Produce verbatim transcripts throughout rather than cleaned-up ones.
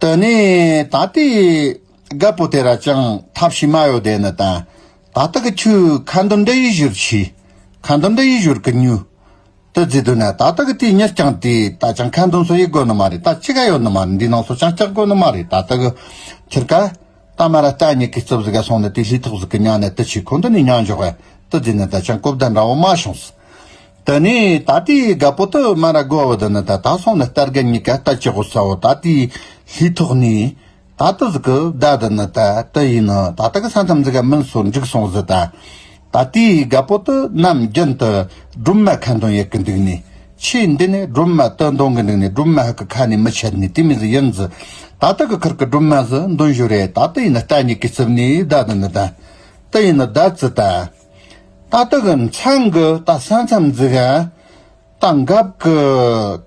དེ་ནས་ད་ལྟའི་རྒད་པོ་དེ་ར་ཅང་ཐབས་ཤེས་མ་ཡོད་དེ་ནི་ད། ད་ལྟ་གི་ཁྱོད་ཁ་འདོན་འདྲ་ཡི་བཞུར་ཆི། ཁ་འདོན་འདྲ་ཡི་བཞུར་གི་ཉུ། དེ་ཟེར་དུས་ན་ད་ལྟ་གི་དེའི་མྱི་རྐྱང་དེ་ད་ཅང་ཁ་འདོན་སོ་ཡི་དགོས་ནི་མ་རེད། ད་ཅི་ག་ཡོད་ནི་མ་རེད། འདི་ནང་སོ་ཅང་སྐྲག་དགོས་ནི་མ་རེད། ད་ལྟ་གི་ཁྱེར་ཀ་ད་མ་ར་རྟ་གཉིས་ཀྱི་རྩིབ་ཟིག་ག་སོང་ནས་དེ་ལྷས་ཐོག་ཟིག་གི་ཉ་ནས་དེ་ཆི་ཁོ་འདི་ནས་ཉ་འཇོག་ག་དེ་ཟེར་ནས་ད་ཅང་གོ་བརྡ་འདྲ་བོ་མ་བྱུང་། དེ་ནས་ད་ལྟའི་རྒད་པོ་དེ་མ་ར་དགོ་བ་དེ་ནི་ད་ད་སོང་ནས་རྟ་རྒན་གཉིས་ཀ་རྟ་ཅི་གོ་ས་བོ་ད་ལྟའི་ལྷས་ཐོག་ནས་ད་ལྟ་ཟིག་གི་བརྡ་དེ་ནི་ད་དེ་ཡིན་ནི་ད་ལྟ་གི་ས་མཚམས་ཟིག་ག་མིན་སོ་འགྲིག་སོང་ཟིག་ད། ད་ལྟའི་རྒད་པོ་དེ་ནམ་རྒྱུན་དུ་སྒྲོལ་མ་ཁ་འདོན་ཡེད་གི་འདུག་ནས། ཆེས་འདི་ནས་སྒྲོལ་མ་དེ་འདོན་གི་འདུག་ནས། སྒྲོལ་མ་ཧ་གི་ཁ་ནས་མི་ཆད་ནས་དེ་མི་ཟིག་ཡིན་ཟིག་ད་ལྟ་གི་ཁུར་གི་སྒྲོལ་མ་ཟིག་འདོན་ཞོར་རེད། ད་ལྟ་ཡིན་ནི་རྟ་གཉིས་ཀྱི་རྩིབ་ནས་བརྡ་དེ་ནི་ད། དེ་ཡིན་ནི་བརྡ་ཙི་ད། ད་ལྟ་གི་མཚན་གི་ད་ས་མཚམས་ཟིག་ག་ད་རྒད་གི་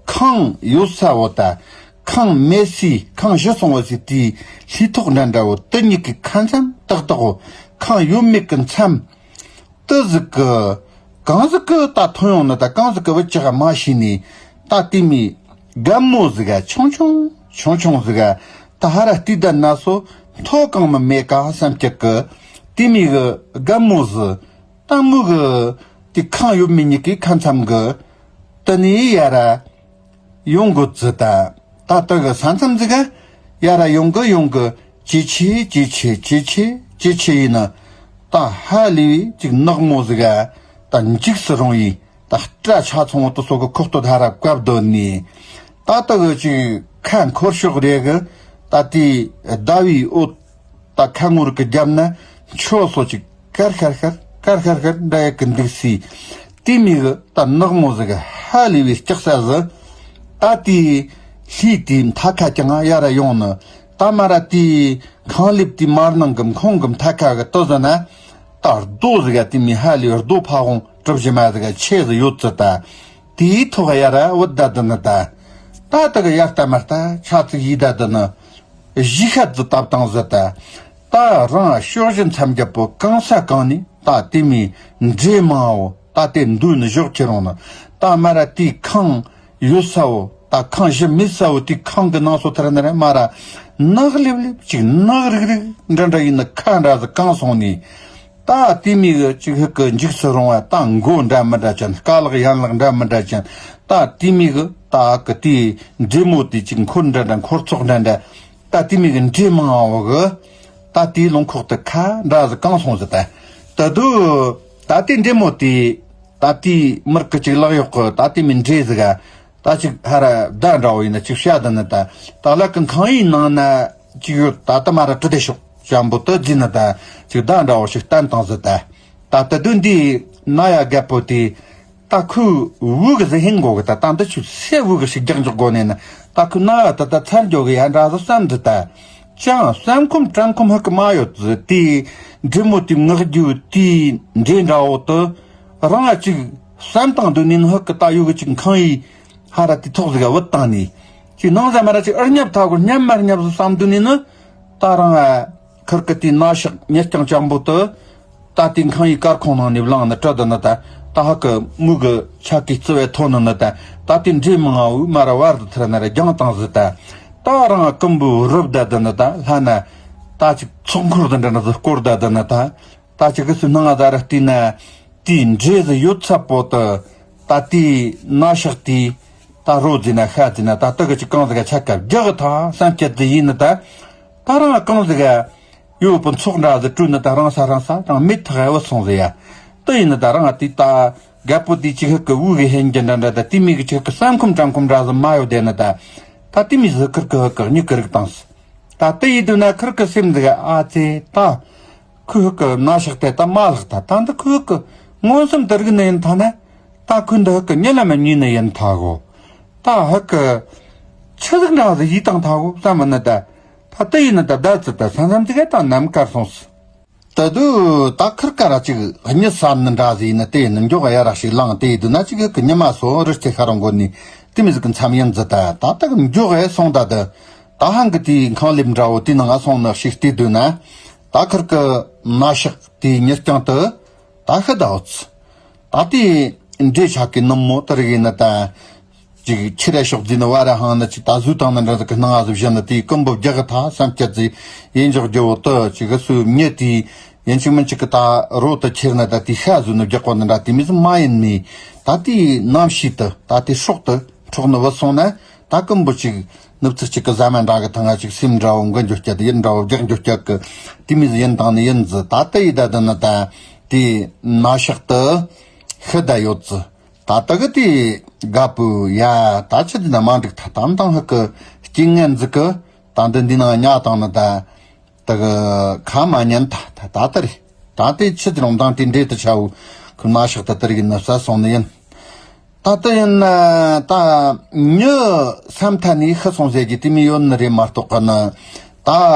ཁང་ཡོད་ས་བོ་ད། ཁང་མེད་སའི་ཁང་བཞི་སོང་བ་ཟིག་དེའི་ལྷས་ཐོག་འདྲ་འདྲ་བོ་དེ་གཉིས་ཀྱི་ཁ་མཚམས་ཏག་ཏག་བོ། ཁང་ཡོད་མེད་ཀྱི་མཚམས་དེ་ཟིག་གི་གང་ཟིག་གི་ད་ཐོན་ཡོང་ནི་ད་གང་ཟིག་གི་བུ་ཅི་ག་མ་ཤེས་ནས། ད་དེ་མོའི་རྒད་མོ་ཟིག་ག་ཆུང་ཆུང་ཆུང་ཆུང་ཟིག་ག་ད་ཧ་ར་བལྟས་བསྡད་ན་སོ་མཐོ་གང་མི་མེད་ག་བསམ་གྱི་གི་དེ་མོའི་གི་རྒད་མོ་ཟིག་ད་མོ་གི་དེ་ཁང་ཡོད་མེད་གཉིས་ཀའི་ཁ་མཚམས་གི་དེ་ནས་ཡར་ར་ཡོང་དགོས་ཙི་ད། ད་ལྟ་གི་ས་མཚམས་ཟིག་ག་ཡར་ར་ཡོང་གི་ཡོང་གི་ཇེ་ཆེ་ཇེ་ཆེ་ཇེ་ཆེ་ཇེ་ཆེ་ཡིན་ནི། ད་ཧ་ལས་པའི་ཅིག་ནག་མོ་ཟིག་ག་ད་འཇིགས་སུ་རུང་བའི་ད་སྐྲ་ཆ་ཚང་བོ་དེ་སོགས་གི་ཁོག་སྟོད་ཧ་ར་བཀབ་སྡོད་ནས། ད་ལྟ་གི་ཅིག་ཁ་འཁོར་ཕྱོགས་རེ་གི་ད་དེའི་ཟླ་བའི་འོད་ད་ཁ་ངོ་རིག་གི་རྒྱབ་ན་ཆོ་སོ་ཅིག་ཀར་ཤར་ཤར་ཀར་ཤར་ཤར་འདྲ་ཡག་གི་འདུག་སའི་དེ་མོའི་གི་ད་ནག་མོ་ཟིག་ག་ཧ་ལས་པའི་སྐྱག་ས་ཟིག་ད་དེའི་ལྷས་དེའི་མཐའ་ཁ་ཀྱང་ཡར་ར་ཡོང་ནི། ད་མ་ར་དེའི་ཁང་ལེབ་དེའི་མར་ནང་གི་ཁོང་གི་མཐའ་ཁ་གི་དེ་ཟིག་ན་ད་རྡོ་ཟིག་ག་དེ་མོའི་ཧ་ལས་པའི་རྡོ་ཕ་བོང་གྲུ་བཞི་མ་ཟིག་ག་ཆེ་ཟིག་ཡོད་ཙི་ད། དེའི་ཐོག་ཡར་ར་བུད་བསྡད་དེ་ནི་ད། ད་ལྟ་གི་ཡར་ལྟ་མར་ལྟ་ཆ་ཙིག་ཡས་བསྡད་དེ་ནི། གཞིས་ཤ་ཙི་བཏབ་བཏང་ཟིག་ད། ད་རང་ཕྱོགས་བཞི་མཚམས་བརྒྱད་པོ་གང་ས་གང་ནས་ད་དེ་མོའི་འདྲེ་མང་བོ་ད་དེ་འདུས་ནི་ཞོག་ཁྱེར་ཡོང་ནི། ད་མ་ར་དེའི་ཁང་ཡོད་ས་བོ་ད་ཁང་བཞི་མེད་ས་བོ་དེའི་ཁང་གི་ནང་སོ་ཐར་ནི་ར་མ་ར་ནག་ལེབ་ལེབ་ཅིག་ནག་རིག་རིག་འདྲ་འདྲ་ཡིན་ནི། ཁ་འདྲ་ཟིག་གང་སོང་ནས། ད་དེ་མོའི་གི་ཅིག་ཧུ་གི་འཇིགས་སུ་རུང་བ་ད་མགོ་འདྲ་མི་འདྲ་ཅན། རྐང་ལག་ཡན་ལག་འདྲ་མི་འདྲ་ཅན། ད་དེ་མོའི་གི་ད་གི་དེའི་འདྲེ་མོ་དེ་ཅིག་འཁོར་འདྲ་འདྲ་འཁོར་ཚོགས་འདྲ་འདྲ། ད་དེ་མོའི་གི་འདྲེ་མང་བོ་གི་ད་དེའི་ལུང་ཁོག་ཏུ་ཁ་འདྲ་ཟིག་གང་སོང་ཟིག་ད། ད་དུ་ད་དེ་འདྲེ་མོ་དེ་ད་དེའི་མི་རིགས་གི་ཅིག་ལག་གཡོག་གི་ད་དེ་མོའི་འདྲེ་ཟིག་ག་ད་ཅིག་ཧ་ར་བརྡ་འདྲ་བོ་ཡིན་ན་ཅིག་བཤད་དེ་ནི་ད། ད་ལ་གི་ཁང་ཡིག་ནང་ན་ཅིག་ཡོད། ད་ལྟ་མ་ར་བྲི་བདེ་ཤོག་ཅམ་པོ་དེ་བརྫིས་ནི་ད་ཅིག་བརྡ་འདྲ་བོ་ཞིག་བསྟན་བཏང་ཟིག་ད། ད་ལྟ་དུས་འདི་ན་ཡ་རྒད་པོ་དེ་ད་ཁོའི་བུ་གི་ཟིག་ཧིན་གོ་གི་ད། ད་འདི་ཆུ་སེ་བུ་གི་ཞིག་རྒྱག་འཇོག་དགོ་ནས་ནི། ད་ཁོའི་ན་ཡ་ད་ད་ཚར་འཇོག་གི་ཡ་འདྲ་ཟིག་བསམ་འདི་ད། ཅང་བསམ་ཁོམ་དྲན་ཁོམ་ཧ་གི་མ་ཡོད་ཟིག་དེའི་འདྲེ་མོ་དེའི་ངག་རྒྱུ་དེའི་འདྲེ་འདྲ་བོ་དེ་རང་ང་ཅིག་བསམ་བཏང་དུས་ནས་ནི་ཧ་གི་ད་ཡོད་གི་ཅིག་ཁང་ཡིག་ཧ་ར་དེ་ཐོག་ཟིག་ག་བུད་བཏང་ནས། ཅིག་ནང་ཟ་མ་ར་ཅིག་ཨར་ཉབ་ཐ་གོ་ཉམས་མར་ཉབ་ཟིག་བསམ་དུས་ནས་ནི། ད་རང་ཨ་ཁུར་གི་དེའི་ན་ཤག་མྱི་རྐྱང་ཅམ་པོ་དེ་ད་དེའི་ཁང་ཡིག་དཀར་ཁོང་ནང་ནས་བླངས་ནི་བྲི་དེ་ནི་ད། ད་ཧ་གི་མོ་གི་ཆ་གི་རྩི་བའི་ཐོ་ནི་ནི་ད། ད་དེའི་འདྲེ་མང་བོ་མ་ར་བར་དུ་ཐར་ན་ར་རྒྱང་བཏང་ཟིག་ད། ད་རང་ཨ་ཀུམ་བུ་རུབ་ད་དེ་ནི་ད་ལྷ་ན་ད་ཅིག་ཚོགས་འཁོར་དེ་འདྲ་ནི་ཟིག་བསྐོར་ད་དེ་ནི་ད། ད་ཅི་གི་སུ་སྣང་ང་ད་ར་བལྟས་ན་དེའི་འདྲེ་ཟིག་ཡོད་ཚད་པོ་དེ་ད་དེའི་ན་ཤག་དེའི་ད་རོ་ཟིན་ན་ཤ་ཟིན་ན་ད་ལྟ་གི་ཅིག་གང་ཟིག་ག་ཆ་སྐབས་རྒྱག་གི་ཐ་བསམ་སྐྱེད་ཟིག་ཡིན་ནི་ད། ད་རང་གང་ཟིག་ག་ཡོད་པོ་ཚོགས་འདྲ་ཟིག་བྲུས་ནི་ད་རང་ས་རང་ས་རང་མེད་ཐག་ཨེ་བུད་སོང་ཟིག་ཡ། དེ་ཡིན་ནི་ད་རང་དེ་ད་རྒད་པོ་དེའི་ཅིག་ཧུ་གི་བུ་གི་ཧན་གྱི་འདྲ་འདྲ་ད་དེ་མོའི་གི་ཅིག་ཧུ་གི་བསམ་ཁོམ་དྲན་ཁོམ་འདྲ་ཟིག་མ་ཡོད་དེ་ནི་ད། ད་དེ་མོའི་ཟིག་ཁུར་གི་ཧུ་གི་མྱིག་གི་རིག་བཏང་ཟིག་ད་དེ་ཡིན་དུས་ན་ཁུར་གི་སེམས་ཟིག་ཨ་ཙེ་ད། ཁོའི་ཧུ་གི་ན་ཤག་དེ་ད་མ་ལྷག་ད། ད་འདི་ཁོའི་ཧུ་གི་མངོན་སུམ་དུ་རིག་ནི་ཡིན་ཐ་ན། ད་ཁོའི་འདི་ཧུ་གི་གཉིད་ལམ་གཉིད་ནི་ཡིན་ཐ་གོ་ད་ཧུ་གི་ཆི་ཟིག་འདྲ་ཟིག་ཡིད་བཏང་ཐ་གོ་བསམ་མི་ནི་ད། ད་དེ་ཡིན་ནི་ད་ད་ཙི་ད་ས་མཚམས་ཙི་ག་ད་ནམ་མཁར་སོང་ཟིག་ད་དུ་ད་ཁུར་ཀ་ར་ཅིག་གཉིད་སད་ནི་འདྲ་ཟིག་ཡིན་ནི་དེ་ཡིན་ནི་མགྱོགས་ཡར་ར་ཞིག་ལངས་དེ་ཡིན་དུས་ན་ཅིག་ཧུ་གི་ཉི་མ་སོ་རི་སྐྱེས་ཤ་རང་མགོ་ནི་དེ་མོ་ཟིག་གི་མཚམས་ཡིན་ཟིག་ད། ད་ད་གི་མགྱོགས་ཡར་སོང་ད་དུ་ད་ཧང་གི་དེའི་ཁང་ལེབ་འདྲ་བོ་དེའི་ནང་ང་སོང་ནི་ཞིག་བལྟས་དུས་ན། ད་ཁུར་གི་ན་ཤག་དེའི་མྱི་རྐྱང་དུ་ད་ཤི་ད་འོ་ཙི། ད་དེའི་འདྲེ་ཆགས་ཀྱི་ནུབ་མོ་དེ་རིག་ཡིན་ནི་ད། ཅིག་ཁྱི་ར་ཤོག་རྫི་ནི་བ་ར་ཧང་ནི་ཅིག་ད་བཟོས་བཏང་ནི་འདྲ་ཟིག་གི་སྣང་ང་ཟིག་བཞིན་ནི་དེའི་ཀུན་པོ་རྒྱག་གི་ཐ་བསམ་སྐྱ་རྫི་ཡིན་འཇོག་རྒྱུ་བོ་དུ་ཅིག་གི་སུ་མྱི་དེའི་ཡིན་ཅིག་མིན་ཅིག་གི་ད་རོ་དུ་ཁྱེར་ན་ད་དེའི་ཤ་བཟོས་ནི་རྒྱག་གོ་ནི་འདྲ་དེ་མི་ཟིག་མ་ཡིན་ནི་ད་དེའི་རྣམ་ཤེས་དུ་ད་དེའི་སྲོག་དུ་འཕྲོག་ནི་བུད་སོང་ན་ད་ཀུན་པོ་ཅིག་ནུབ་ཚིགས་ཅིག་གི་ཟ་མ་འདྲ་གི་ཐང་ང་ཅིག་སེམས་འདྲ་བོ་འགུལ་འགྱོ་སྐྱ་དེ་ཡིན་འདྲ་བོ་རྒྱག་འགྱོ་སྐྱ་གི་དེ་མི་ཟིག་ཡིན་དང་ནི་ཡིན་ཟིག་ད་དུ་ཡི་ད་དུ་ནི་ད་དེའི་ན་ཤག་དུ་ཤི་ད་ཡོད་ཟིག་ད་ལྟ་གི་དེ་དགའ་པོ་ཡ་ད་ཆི་དེ་ན་མ་འགྲིག་ཐ་དམ་དང་ཧི་གི་རྐྱེན་ངན་ཟིག་གི་ད་འདི་འདི་ནང་ཉ་དང་ནི་ད་ད་གི་ཁ་མ་ཉན་ཐ་ད་ད་ལྟ་རེད། ད་དེ་ཆི་དེ་རུང་དང་དེ་འདྲེ་དུ་ཆའོ་ཁུ་མ་ཤག་ད་ལྟ་རེད་ན་ས་སོང་ནི་ཡིན། ད་ལྟ་ཡིན་ན་ད་མྱི་སེམས་ཐ་ནི་ཤི་སོང་ཟེར་གི་དེ་མི་ཡོད་ནི་རེད་མ་གཏོགས་གི་ནི་ད་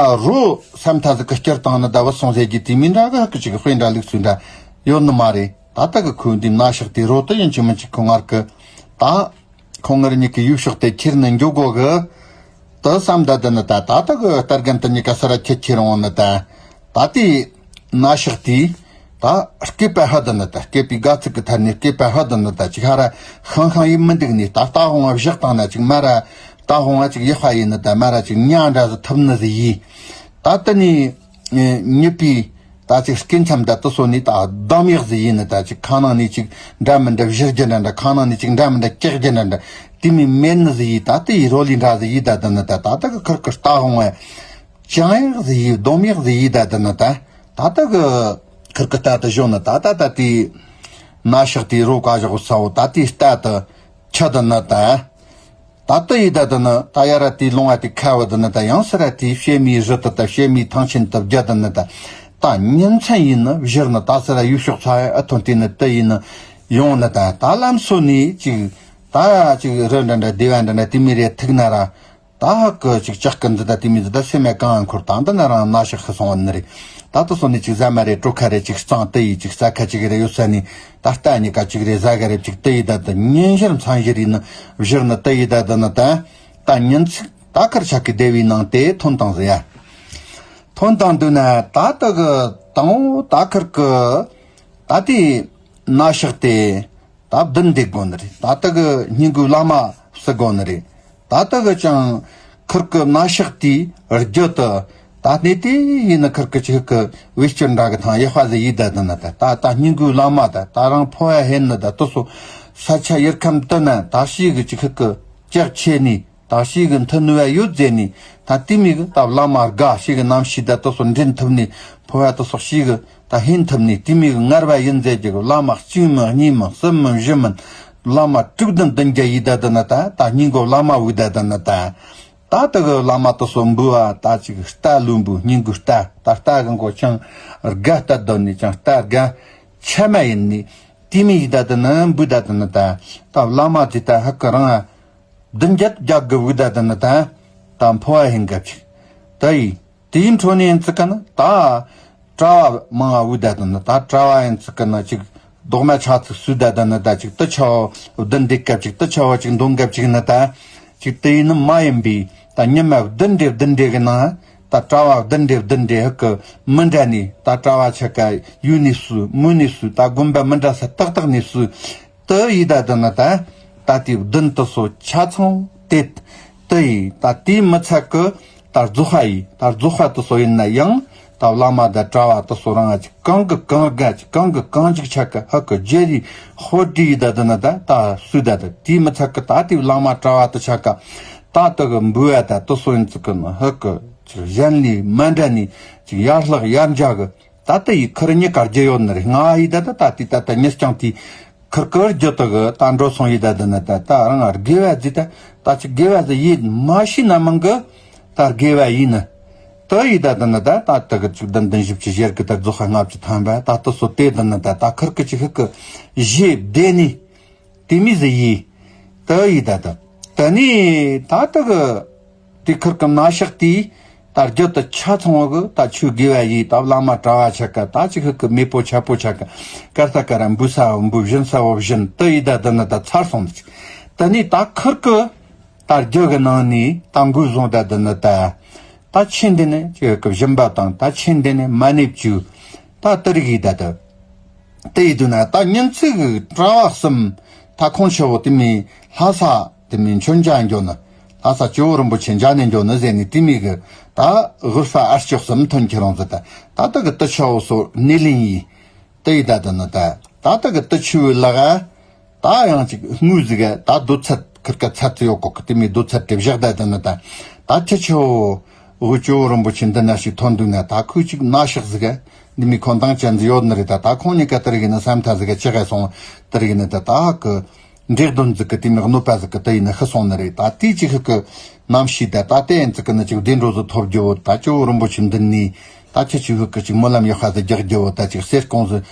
རོ་སེམས་ཐ་ཟིག་གི་སྐྱུར་བཏང་ནི་ད་བུད་སོང་ཟེར་གི་དེ་མི་འདྲ་གི་ཧ་གི་ཅིག་དཔེ་འདྲ་ལུགས་སུ་འདྲ་ཡོད་ནི་མ་རེད། ད་ལྟ་གི་ཁོའི་འདི་ན་ཤག་དེ་རོ་ད་ཡིན་གཅིག་མིན་གཅིག་ཁོ་ངར་གི་ད་ཁོ་ངར་གཉིས་ཀྱི་ཡུལ་ཕྱོགས་དེ་ཁྱེར་ནས་འགྱོ་དགོ་གི་དུ་བསམ་ད་དི་ནི་ད་ད་ལྟ་གི་ལྟར་རྒན་དུ་གཉིས་ཀ་ས་ར་ཁྱེར་ཁྱེར་འོང་ནི་ད་ད་དེ་ན་ཤག་དེ་ད་སྐེད་པ་ཧ་དི་ནི་ད་སྐེད་པའི་དགའ་ཚིག་གི་ཐད་ནས་སྐེད་པ་ཧ་དི་ནི་ད་ཅིག་ཧ་ར་ཤང་ཤང་ཡིན་མི་འདུག་ནི་ད་རྟ་ཧོང་བ་བཞག་བཏང་ན་ཅིག་མ་ར་རྟ་ཧོང་བ་ཅིག་ཡག་པ་ཡིན་ནི་ད་མ་ར་ཅིག་ཉ་འདྲ་ཟི་ཐུབ་ནི་ཟི་ཡིས་ད་དི་ནི་ཉི་པའི་ད་ཅིག་སྐེ་འཆམ་ད་དུ་སོ་ནི་ད་སྡོམ་ཡག་ཟི་ཡིན་ནི་ད་ཅིག་ཁ་ནང་ནི་ཅིག་འདྲ་མི་འདྲ་བཞུར་རྒྱུ་འདྲ་འདྲ་ཁ་ནང་ནི་ཅིག་འདྲ་མི་འདྲ་སྐྱག་རྒྱུ་འདྲ་འདྲ་དེ་མི་མེད་ནི་ཟི་ཡིས་ད་དི་ཡི་རོ་ལི་འདྲ་ཟི་ཡིས་ད་དི་ནི་ད་ད་ད་གི་ཁུར་གི་རྟ་ཧོང་བ་ཅང་ཡག་ཟི་ཡིས་སྡོམ་ཡག་ཟི་ཡིས་ད་དི་ནི་ད་ད་ད་གི་ཁུར་གི་རྟ་དི་བཞོན་ནི་ད་ད་ད་དི་ན་ཤག་དི་རོ་ཀ་བཞག་ས་བོ་ད་དི་རྟ་དི་ཆ་དི་ནི་ད། ད་ལྟ་ཡི་ད་དི་ནི་ད་ཡ་ར་དེའི་ལུང་བ་དེ་ཁ་བ་དི་ནི་ད་ཡང་ས་ར་དེའི་བཤད་མིའི་རི་དི་ད་བཤད་མིའི་ཐང་ཆེན་དི་བརྒྱ་དི་ནི་ད་ད་ཉིན་མཚན་ཡིན་ནི་བཞུར་ནི་ད་ས་ར་ཡུལ་ཕྱོགས་ཚ་ཨ་ཐོན་དེ་ནི་དི་ཡིན་ནི་ཡོང་ནི་ད་ད་ལམ་སོ་ནི་ཅིག་ད་ཅིག་རི་འདྲ་འདྲ་སྡེ་བ་འདྲ་འདྲ་དེ་མི་རེ་ཐུག་ན་ར་ད་ཧ་གི་ཅིག་ལྕགས་ཀི་འཛི་ད་དེ་མི་འཛི་ད་སེམས་མེད་གང་འཁོར་ད་འདི་ན་རང་ན་ཤག་ཤི་སོང་བ་ནི་རེད། ད་དུ་སོང་ནས་ཅིག་ཟ་མ་རེད་གྲོ་ཁ་རེད་ཅིག་གཙང་དེ་ཡིས་ཅིག་ཟ་ཁ་ཅིག་རེད་ཡོད་ས་ནས་ད་རྟ་གཉིས་ཀ་ཅིག་རེད་ཟ་ག་རེད་ཅིག་དེ་ཡིས་ད་དུ་ཉིན་ཞིར་མཚན་ཞིར་ཡིན་ནི་བཞུར་ནི་དེ་ཡིས་ད་དུ་ནི་ད་ད་ཉིན་ཚིག་ད་ཁར་ཆག་གི་སྡེ་བའི་ནང་དེ་ཐོན་དང་ཟེ་ཡ། ཐོན་དང་འདུག་ན་ད་དུ་གི་དང་བོ་ད་ཁར་གི་ད་དེ་ན་ཤག་དེ། ད་བདུན་འདེགས་དགོ་ནི་རེད། ད་ལྟ་གི་སྙིང་གུ་བླ་མ་བསུ་དགོ་ནི་རེད། ད་ལྟ་གི་ཅང་ཁུར་གི་མནའ་ཤག་དེའི་རྒྱུ་དུ་ད་གནས་དེ་ཡིན་ན་ཁུར་གི་ཅིག་གི་བེད་སྤྱོད་འདྲ་གི་ཐང་ཡག་པ་ཟིག་ཡིད་ད་དི་ན་ད་ད་ད་སྙིང་གུ་བླ་མ་ད་ད་རང་ཕོ་བ་ཧེན་ནི་ད་དུ་སོ་ས་ཆ་ཡུལ་ཁམས་དུ་ན་ད་ཤི་གི་ཅིག་ཁུར་གི་ལྕགས་ཆེ་ནི། ད་ཤི་གི་མཐུ་ནུས་པ་ཡོད་ཟེར་ནི། ད་དེ་མི་གི་ད་བླ་མ་དགའ་ཤི་གི་རྣམ་ཤེས་ད་དུ་སོ་འདྲེན་ཐུབ་ནི། ཕོ་བ་དུ་སོགས་ཤི་གི་ད་ཧིན་ཐུབ་ནི་དེ་མི་གི་ངར་བ་ཡིན་ཟེར་གྱི་གི་བླ་མ་གཅིག་མིན་གཉིས་མིན་གསུམ་མིན་བཞི་མིན། བླ་མ་དྲུག་བདུན་བདུན་བརྒྱ་ཡིས་ད་དི་ན་ད་ད་སྙིང་གོ་བླ་མ་བུ་ད་དི་ན་ད། ད་དི་གི་བླ་མ་དུ་སོ་འབུ་བ་ད་ཅིག་རྟ་ལུས་འབུ་སྙིང་གི་རྟ་ད་རྟ་གི་མགོ་ཆང་དགའ་རྟ་དོ་ནི་ཅང་རྟ་དགའ་ཆ་མ་ཡིན་ནི། དེ་མི་ཡིས་ད་དི་ན་འབུ་ད་དི་ན་ད་ད་བླ་མ་དེ་ད་ཧ་གི་རང་ཨ། བདུན་བརྒྱད་རྒྱག་གི་བུ་ད་དི་ནི་ད་ད་འཕོ་བ་ཧིན་གབ་ཅིག་ད་ཡི་དེའི་འཕྲོ་ནས་ཡིན་ཚིག་གི་ནི་ད་གྲྭ་བ་མང་བ་བུ་ད་དི་ནི་ད་གྲྭ་བ་ཡིན་ཚིག་གི་ནི་ཅིག་རྡོག་མ་ཆ་ཚིག་སུ་ད་དི་ནི་ད་ཅིག་ཏི་ཆ་བ་བདུན་འདེགས་གབ་ཅིག་ཏི་ཆ་བ་ཅིག་འདོན་གབ་ཅིག་ནི་ད་ཅིག་དེ་ཡིན་ནི་མ་ཡིན་པའི་ད་ཉི་མ་བདུན་འདྲེ་བདུན་འདྲེ་གི་ནང་ད་གྲྭ་བ་བདུན་འདྲེ་བདུན་འདྲེ་ཧི་གི་མི་འདྲ་ནི་ད་གྲྭ་བ་ཆ་ག་ཡུལ་ནི་སུ་མུ་ནི་སུ་ད་དགོན་པ་མི་འདྲ་ས་ཏག་ཏག་ནི་སུ། དུ་ཡི་ད་དི་ན་ད་ད་དེ་བདུན་དུ་སོ་ཆ་ཚང་དེ་དུ་ཡི་ད་དེའི་མི་ཚད་ཀི་ད་རྫོགས་པ་ཡི་ད་རྫོགས་པ་དུ་སོ་ཡིན་ན་ཡང་ད་བླ་མ་ད་གྲྭ་བ་དུ་སོ་རང་ཅིག་གང་གི་གང་དགའ་ཅིག་གང་གི་གང་ཅིག་ཆ་ཀི་ཧ་ཀི་རྗེ་རི་ཧོ་དྲི་ཡི་ད་དི་ན་ད་ད་སུ་ད་ད་དེའི་མི་ཚད་ཀི་ད་དེ་བླ་མ་གྲྭ་བ་དུ་ཆ་ཀ་ད་དུ་གི་འབུལ་བ་ད་དུ་སོ་ཡིན་ཚུལ་ཀི་ན་ཧ་ཀི་ཅིག་གཞན་ལས་མ་འདྲ་ནི་ཅིག་ཡར་ལྷག་ཡར་འཇག་གི་ད་དུ་ཡི་ཁུར་གཉིས་ཀ་རྒྱུ་ཡོད་ནི་རེད། ང་ཡི་ད་ད་ད་དེ་ད་ད་གཉིས་ཀྱང་དེ། ཁུར་ཁུར་རྒྱུ་དག་གི་ད་འགྲོ་སོང་ཡི་ད་དི་ནི་ད་ད་རང་དགེ་བ་ཟི་ད་ད་ཅི་དགེ་བ་ཟི་ཡིད་མ་ཤི་ན་མང་གི་ད་དགེ་བ་ཡིན་ནི། ད་ཡི་ད་དི་ནི་ད་ད་དག་གི་ཅིག་བདུན་བདུན་བཞི་བཅུ་ཞེ་གི་ད་རྫོགས་ཁ་ལྔ་བཅུ་ཐམ་པ་ད་དུ་སོ་དེ་དི་ནི་ད་ད་ཁུར་གི་ཅི་ཧི་གི་ཞེ་བདེ་ནི་དེ་མི་ཟི་ཡི་ད་ཡི་ད་ད་ད་ནི་ད་དག་གི་དེ་ཁུར་གི་མནའ་ཤག་དེས་ད་རྒྱུ་དུ་ཆ་ཚང་བ་གི་ད་ཆོས་དགེ་བ་ཡིས་ད་བླ་མ་གྲྭ་བ་ཆ་ག་ད་ཅི་ཧི་གི་མེས་པོ་ཆ་པོ་ཆ་ག་ཀར་ས་ཀ་ར་འབུ་ས་བ་འབུ་བཞིན་ས་བ་བཞིན་དུ་ཡི་ད་དི་ནི་ད་ཚར་སོང་ནི་ཅིག་དི་ནི་ད་ཁུར་གི་ད་རྒྱུ་གི་ནང་ནས་ད་འགོས་བཟུང་ད་དི་ནི་ད་ད་ཆེན་དི་ནི་ཅི་ཧི་གི་བཞིན་པ་དང་ད་ཆེན་དི་ནི་མ་ནེ་བཅུ་ད་དི་རིག་ཡི་ད་དི། དེ་ཡི་དུས་ན་ད་ཉིན་ཚིག་གྲྭ་བ་གསུམ་ད་ཁོང་ཆེ་བོ་དེ་མི་ལྷ་ས་ དེ་མིན་མཆོད་མཇལ་འགྱོ་ནི། ལྷ་ས་ཇོ་བོ་རིན་པོ་ཆེ་མཇལ་ནས་འགྱོ་ནི་ཟེར་ནས་དེ་མིན་གི་ད་ཧུར་ཧྥ་ཨར་ཅོག་སུམ་ཐོན་ཁྱེར་རང་ཟེར། ད་ད་ད་གི་ཏི་ཆ་བོ་སོ་ནི་ལིན་ཡི་ཏི་ཡི་ད་ད་ནི་ད་ད་ད་གི་ཏི་ཆུ་བོའི་ལ་ག་ད་ཡང་ཅིག་དངུལ་ཟིག་ག་ད་རྡོ་ཚད་ཁིར་ཀ་ཚད་ཡོད་གོ་གི་དེ་མིན་རྡོ་ཚད་དེ་བཞག་ད་ད་ནི་ད་ད་ཁྱི་ཆོ་བོ་ཇོ་བོ་རིན་པོ་ཆེ་འདི་ན་ཞིག་ཐོན་འདུག་ན། ད་ཁོས་ཅིག་ན་ཤག་ཟིག་ག་འདི་མིན་ཁོ་འདང་ཅན་ཟིག་ཡོད་ནི་རེད། ད་ད་ཁོང་གཉིས་ཀ་དེ་རིག་ནི་བསམ་ཐ་ཟིག་ག་ཅི་ག་སོང་དེ་རིག་ནི་ད་ད་གི་འབྲས་གདོན་ཟིག་གི་དེ་མིན་གནོད་པ་ཟིག་གི་དེ་ཡིན་ན་ཤི་སོང་ནི་རེད། ད་དེ་ཅིག་ཤི་གི་རྣམ་ཤེས་ད་ད་དེ་ཡིན་ཙི་གི་ནི་ཅིག་བདེ་འགྲོ་ཟིག་ཐོབ་རྒྱུ་བོ། ད་ཇོ་བོ་རིན་པོ་ཆེ་འདི་ནི་ད་ཁྱི་ཆོ་ཤི་གི་ཅིག་སྨོན་ལམ་ཡག་ཤ་ཟིག་རྒྱག་རྒྱུ་བོ། ད་ཅིག་གསེར་ཀོང་ཟིག་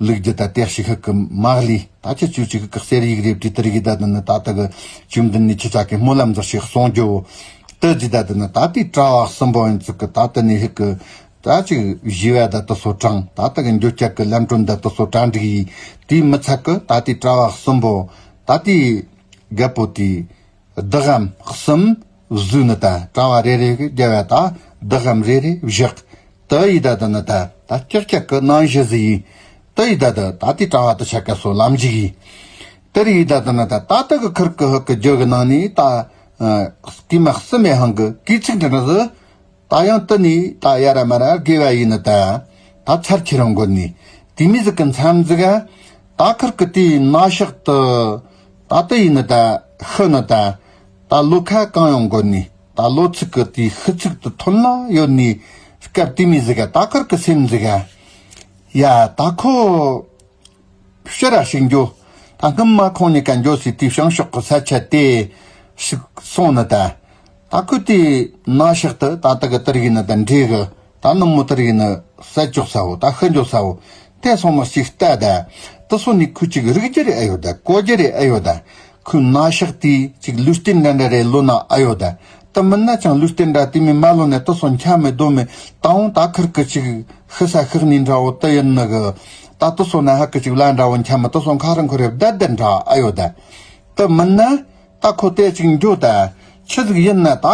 ལུག་རྒྱུ་ད་དེ་ཞིག་ཤི་གི་མ་ལི། ད་ཁྱི་ཆོ་ཅིག་གི་གསེར་ཡིག་རེབ་དེ་དེ་རིག་ད་དེ་ནི་ད་ད་གི་ཇོ་འདི་ནི་ཁྱི་ཆ་གི་སྨོན་ལམ་ཟིག་ཞིག་གསུང་རྒྱུ་བོ། དེ་ཟིག་ད་དེ་ནི་ད་དེ་གྲྭ་བ་གསུམ་པོ་ཡིན་ཙི་གི་ད་དེ་ནི་ཤི་གི་ད་ཅིག་བཞི་བ་ད་དུ་སོ་གྲངས་ད་ད་གི་འགྱོ་ཁྱ་གི་ལམ་གྲོན་ད་དུ་སོ་གྲངས་འགྲིག་ཡིན། དེའི་མི་ཚད་གི་ད་དེ་གྲྭ་བ་གསུམ་པོ་ད་དེ་རྒད་པོ་དེ་བདག་གམ་གསུམ་བཟོས་ནི་ད་གྲྭ་བ་རེ་རེ་གི་རྒྱབ་བ་ད་བདག་གམ་རེ་རེ་བཞག་དེ་ཡི་ད་དེ་ནི་ད་ད་ཀྱག་ཀྱག་གི་ནང་བཞི་ཟིག་ཡིན། དེ་ཡི་ད་ད་ད་དེ་གྲྭ་བ་དུ་ཆ་ག་སོ་ལམ་ཞིག་ཡིན། དེ་རི་ཡི་ད་དེ་ནི་ད་ད་ད་གི་ཁིར་གི་ཧུ་གི་རྒྱུ་གི་ནང་ནས་ད་ཨ་དེ་མ་གསུམ་མེ་ཧང་གི་གི་ཚིག་འདྲ་འདྲ་ཟིག་ད་ཡང་དེ་ནི་ད་ཡ་ར་མ་ར་དགེ་བ་ཡིན་ནི་ད་ད་ཚར་ཁྱེར་རང་དགོ་ནི་དེ་མི་ཟིག་གི་མཚམས་ཟིག་ག་ད་ཁིར་གི་དེའི་ན་ཤག་ཏུ་ད་དེ་ཡིན་ནི་ད་ཤི་ནི་ད་ད་ལོ་ཁ་གང་ཡོང་དགོ་ནི་ད་ལོ་ཚིག་གི་དེའི་ཤི་ཚིག་ཏུ་ཐོན་ལ་ཡོད་ནི་སྐབས་དེ་མི་ཟིག་ག་ད་ཁིར་གི་སེམས་ཟིག་ག་ཡ་ད་ཁོ། ཕྱིར་ར་ཞིག་འགྱོ། ད་སྔོན་མ་ཁོང་གཉིས་ཀ་འགྱོ་སའི་དེའི་བྱང་ཕྱོགས་ཀྱི་ས་ཆ་དེ་ཞིག་སོང་ནི་ད། ད་ཁོས་དེའི་ན་ཕྱོགས་དུ་ད་ལྟ་གི་དེ་རིག་ནི་ད་འདྲེ་གི་ད་ནུབ་མོ་དེ་རིག་ནི་ས་ཅོག་ས་བོ་ད་ཤི་འགྱོ་ས་བོ་དེ་སོང་ནི་ཞིག་ལྟ་ད། དེ་སོང་ནི་ཁོས་ཅིག་རིག་རྒྱུ་རེ་ཨེ་ཡོད་ད་གོ་རྒྱུ་རེ་ཨེ་ཡོད་ད། ཁོའི་ན་ཕྱོགས་དེ་ཅིག་ལུས་རྟེན་འདྲ་འདྲ་རེ་ལོ་ན་ཨེ་ཡོད་ད། དེ་མིན་ན་ཅང་ལུས་རྟེན་འདྲ་དེ་མི་མ་ལོ་ནས་དེ་སོ་འཁྱམ་མེད་སྡོད་མེད་ད་འོང་ད་ཁིར་གི་ཅིག་ཤི་ས་ཤི་ནི་འདྲ་བོ་དེ་ཡིན་ནི་གི། ད་དེ་སོ་ན་ཧ་གི་ཅིག་ལ་འདྲ་བོ་འཁྱམ་མེད་དེ་སོ་ཁ་རང་ཁོ་རེ་བསྡད་བསྡད་འདྲ་ཨ་ཡོད་ད། དེ་མིན་ན་ད་ཁོ་དེ་ཅིག་འགྱོ་ད་ཆི་ཟིག་ཡིན་ན་ད་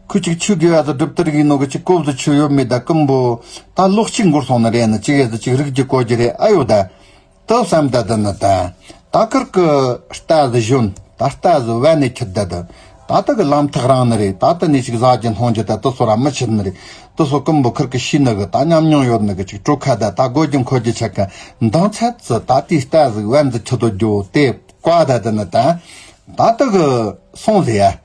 ཁོ་ཅིག་ཆུ་དགེ་བ་ཟིག་སྒྲུབ་དེ་རིག་ཡིན་ནོ་གི་ཅིག་གོབ་ཟིག་ཆུ་ཡོད་མེད་ད་ཀུན་པོ་ད་ལོག་ཅིག་འགོར་སོང་ནི་རེད་ནི་ཅིག་ཡ་ཟིག་ཅིག་རིག་རྒྱུ་གོ་རྒྱུ་རེད་ཨ་ཡོད་ད། དེ་བསམ་ད་དེ་ནི་ད། ད་ཁིར་གི་རྟ་ཟིག་བཞོན། ད་རྟ་ཟིག་བན་ནས་ཁྱེར་ད་དེ། ད་ལྟ་གི་ལམ་ཐག་རིང་ནི་རེད། ད་ལྟ་ནས་ཅིག་ཟ་རྒྱུ་འཐུང་རྒྱུ་ད་དེ་སོ་ར་མི་ཆེར་ནི་རེད། དེ་སོ་ཀུན་པོ་ཁིར་གི་ཤི་ནི་གི་ད་ཉམས་མྱོང་ཡོད་ནི་གི་ཅིག་གྲོ་ཁ་ད་ད་དགོས་རྒྱུ་མཁོ་རྒྱུ་ཆ་ག་འདང་ཚད་ཙི་ད་དེའི་རྟ་ཟིག་བན་ཟིག་ཁྱེར་དོ་རྒྱུ་དེ་བཀའ་ད་དེ་ནི་ད། ད་ལྟ་གི་སོང་ཟེ་ཡ།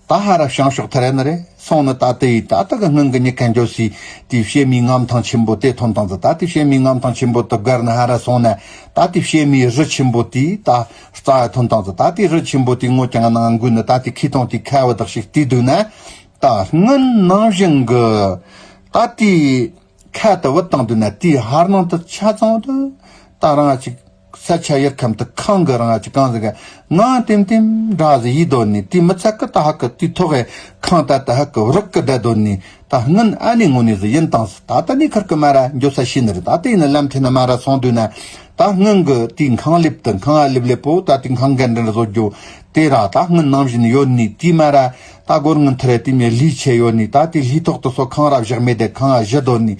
ད་ཧ་ར་བྱང་ཕྱོགས་ཐར་ཡ་ནི་རེད། སོང་ནི་ད་དེ་ཡི་ད་ལྟ་གི་སྔོན་གི་མྱི་ཁ་འགྱོ་སའི་དེའི་བྱེ་མའི་རྔམ་ཐང་ཆེན་པོ་དེ་ཐོན་བཏང་ཙི། ད་དེའི་བྱེ་མའི་རྔམ་ཐང་ཆེན་པོ་དེ་བརྒལ་ནི་ཧ་ར་སོང་ན་ད་དེའི་བྱེ་མའི་རི་ཆེན་པོ་དེ་ད་རྩ་ཐོན་བཏང་ཙི། ད་དེའི་རི་ཆེན་པོ་དེའི་ངོ་ཀྱང་ནང་འགུལ་ནི་ད་དེའི་ཁེ་ཐོང་དེའི་ཁ་བ་དག་ཞིག་དེའི་དུས་ན་ད་སྔོན་ནང་བཞིན་གི་ད་དེའི་ཁ་དེ་བུད་བཏང་དུས་ན་དེའི་ཧར་ནང་དུ་ཆ་ཚང་དུ་ད་རང་ཅིག་ས་ཆ་ཡར་ཁམས་དུ་ཁང་གི་རང་ཅིག་གང་ཟིག་ག་ངང་ལྟེམ་ལྟེམ་འདྲ་ཟིག་ཡིད་དོ་ནི་དེ་མི་ཚད་ཀི་ད་ཧ་ཀི་དེ་ཐོག་གི་ཁང་ད་ད་ཧ་ཀི་རག་གི་ད་དོ་ནི་ད་སྔོན་ཨ་ནི་ངོ་ནི་ཟིག་ཡིན་བཏང་ཟིག་ད་ད་ནི་ཁར་ཀི་མ་ར་འགྱོ་ས་ཤི་ནི་རེད། ད་དེ་ཡིན་ན་ལམ་ཐེ་ན་མ་ར་སོང་དུས་ན་ད་སྔོན་གི་དེ་ཁང་ལེབ་དུ་ཁང་ཨ་ལེབ་ལེབ་པོ་ད་དེ་ཁང་གན་འདྲ་བཟོ་རྒྱུ་དེ་ར་ད་སྔོན་ནང་བཞིན་ཡོད་ནི་དེ་མ་ར་ད་སྒོར་ངན་ཐུ་རེ་དེ་མི་ལི་ཆེ་ཡོད་ནི་ད་དེ་ལི་ཐོག་ཏུ་སོ་ཁང་ར་བཞག་མེད་དེ་ཁང་ཨ་བཞི་དོ་ནི།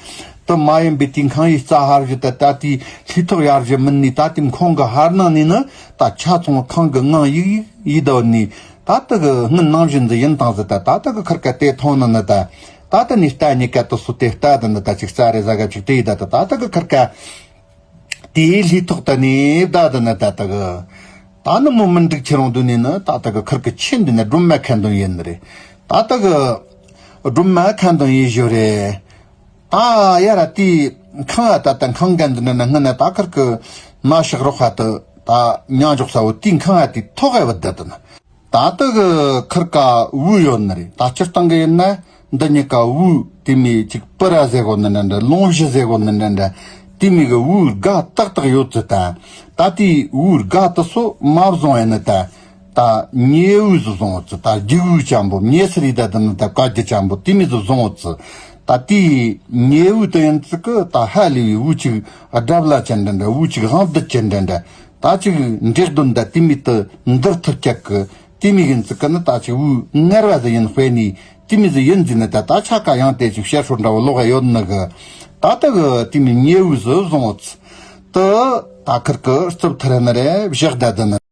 དེ་མ་ཡིན་པའི་དེའི་ཁང་ཡིག་རྩ་ཧར་བཞི་དེ་ད་དེའི་ལྷའི་ཐོག་ཡར་བཞི་མིན་ནི་ད་དེའི་ཁོང་གི་ཧར་ནང་ནས་ནི་ད་ཆ་ཚང་ཁང་གི་ངང་ཡིག་ཡིག་ཡིད་དོ་ནི་ད་དེ་གི་སྔོན་ནང་བཞིན་དུ་ཡིན་བཏང་ཟིག་ད་ད་དེ་གི་ཁར་ཀ་དེ་མཐོང་ནི་ནི་ད་ད་དེ་ནི་རྟ་གཉིས་ཀ་དེ་སུ་དེ་རྟ་དེ་ནི་ད་ཅིག་རྩ་རེ་ཟ་ག་ཅིག་དེ་ཡིས་ད་ད་ད་དེ་གི་ཁར་ཀ་དེའི་ལྷའི་ཐོག་ད་ནི་ད་དེ་ནི་ད་དེ་གི་ད་ནི་མོ་མི་འགྲིག་ཁྱེར་རུང་དུ་ནི་ནི་ད་དེ་གི་ཁར་ཀ་ཆེན་དུ་ནི་སྒྲོལ་མ་ཁ་འདོན་ཡིན་ནི་རེད། ད་དེ་གི་སྒྲོལ་མ་ཁ་འདོན་ཡིན་ཞོ་རེད། ད་ཡ་ར་དེའི་ཁང་ཨ་ད་ད་ཁང་གན་འདི་འདྲ་ན་སྔོན་ན་ད་ཁར་གི་མ་ཤག་རོགས་ཧ་ད་ད་ཉང་འཇོག་ས་བོ་དེའི་ཁང་ཨ་དེ་ཐོག་ཨེ་བ་ད་ད་ན། ད་ད་གི་ཁར་ཀ་བུ་ཡོད་ནི་རེད། ད་སྤྱིར་བཏང་གི་ཡིན་ན་འདི་གཉིས་ཀ་བུ་དེ་མི་ཅིག་སྤུ་ར་ཟེ་གོ་ནི་འདྲ་འདྲ་ལོང་བཞི་ཟེ་གོ་ནི་འདྲ་འདྲ་དེ་མི་གི་བུ་དགའ་ཏག་ཏག་ཡོད་ཙི་ད། ད་དེའི་བུ་དགའ་དེ་སོ་མ་བཟུང་ཨེ་ནི་ད། ད་ཉེ་བུ་ཟིག་བཟུང་བ་ཙི། ད་རྒྱུག་བུ་ཅན་པོ་ཉེ་སི་རི་ད་དི་ནི་ད་བཀའ་རྒྱུ་ཅན་པོ་དེ་མི་ཟིག་བཟུང་བ་ཙི། ད་དེའི་ཉེ་བུ་དེ་ཡིན་ཙི་ཀི་ད་ཧ་ལས་བུ་ཅིག་སྒྲ་བླ་ཅན་འདྲ་འདྲ་བུ་ཅིག་དབང་སྡུད་ཅན་འདྲ་འདྲ་ད་ཅིག་འདྲེ་གདོན་ད་དེ་མི་དེ་འདུལ་ཐུབ་ཀྱག་གི་དེ་མི་ཡིན་ཙི་ཀི་ནི་ད་ཅིག་བུ་ངར་བ་ཟིག་ཡིན་དཔེ་ནི་དེ་མི་ཟིག་ཡིན་ཟིག་ནི་ད་ད་ཆ་ཀ་ཡང་དེ་ཅིག་བཤད་སྲོལ་འདྲ་བོ་ལོག་ཡོད་ནི་གི། ད་ད་གི་དེ་མི་ཉེ་བུ་ཟིག་བཟུང་བ་ཙི། དེ་ད་ཁིར་གི་རྩིབ་ཐུར་ནི་རེ་བཞག་ད་དི་ནི།